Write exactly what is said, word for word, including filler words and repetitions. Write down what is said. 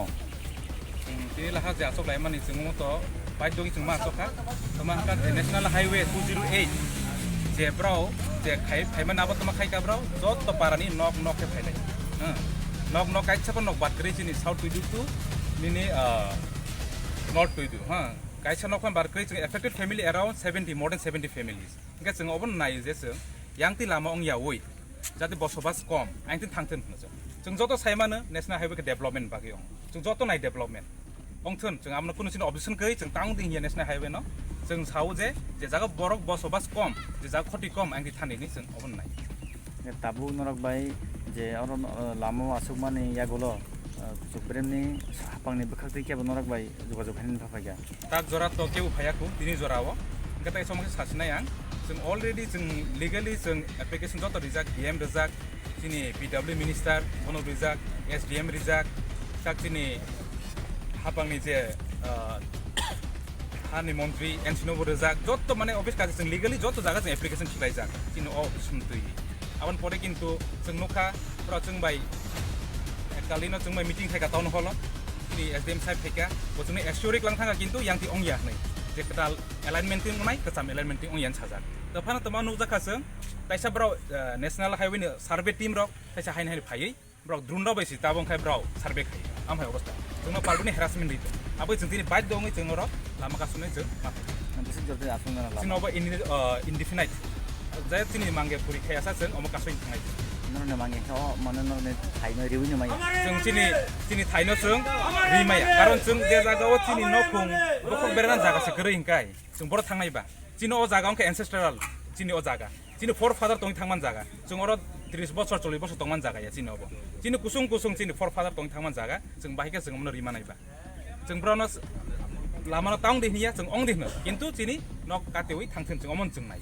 Chwng tini laha je aswk laimani chwng omo to bike dogwi chwng ma aswk kha. Tamo hwnka je National Highway two zero eight je brao je khai, phaimani abo tamo khai kha brao joto parani nok nok khe phainai. Hmm. Nok nok kaisa bo nok bad kwrwi chini South Tuidu to nini, ah, North Tuidu, ha. Kaisa nok phan bad kwrwi chwng affected family around seventy, more than seventy families. Hwnkhe chwng obono naio je chwng yang twi lama wng yaui, jate bosobas kom, ang twi thangthun hwnwi chwng. Chwng joto sai mano National Highway khe development bagwi wng. Chwng joto nai development. Wngthun, chwng abono kunu chini objection kwrwi chwng tang di hiya National Highway no. Chwng sao je, je jaga borok bosobas kom, je jaga khoti kom, ang twi thani hinwi chwng obono nai. Tabuk norok bai je oro, uh, lama o aswk mani yagulo, uh, kuchuk bremni hapangni bwkhak twi kebo norok bai jogajog khainani pha phaikha. Tak jora to kebo phaiya khu, tini jora o. Hwnkhe tai somokhe sasinai ang. Chwng already chwng legally chwng application joto rijak, D M rijak, chini P W minister bono rijak, S D M rijak, tak chini hapangni je, ah, hani montri N C no bo rijak, joto mane office kaje chwng legally joto jaga chwng application khilaijak. Chini o office twi. Aboni pore kintu chwng nukha, pura chwng bai, eh, kalino chwng bai meeting khaika town hall o, chini S D M sahib khaika, bo chwngno assure lang thangkha kintu yang twi ongya hwnwi, je kwtal alignment twi wngnai, kwcham alignment twi ongya hwnwi sajak. To phano tamo nukjakha chwng, kaisa borok, eh, National Highway ni survey team rok kaisa haino haino phaiwi, borok drone rok bai si tabok khai borok survey khai, am hai obostha. Chwngno palbini harassment ri tong. Aboni chwng tini bike dongwi chwng oro lama kasumni chwng ma phai. Bisi jor tei aswk nang lama. Chini obo indi-, uh, indefinite. Jai chini mangge puri khai asa chwng omo kasui thangnai. Norokni mangge khe o mane norokni thaino riwi ni maya. Chwng chini, chini thaino chwng ri maya. Karon chwng je jaga o chini nokhung bokhok berana jaga se kwrwi hwnkhe chwng boro thangnai ba. Chini o jaga wngkha ancestral, chini o jaga. Chini forefather tongwi thangman jaga. Chwng oro tris bosor, chollish bosor tongman jaga ya chini obo. Chini kusung kusung chini forefather tongwi thangman jaga. Chwng bahai khe chwng omono rima nai ba. Chwng borokno s-, lamano tang di hinya, chwng ong di hwno. Kintu chini nok katiwi thangthun chwng omon chwng nai.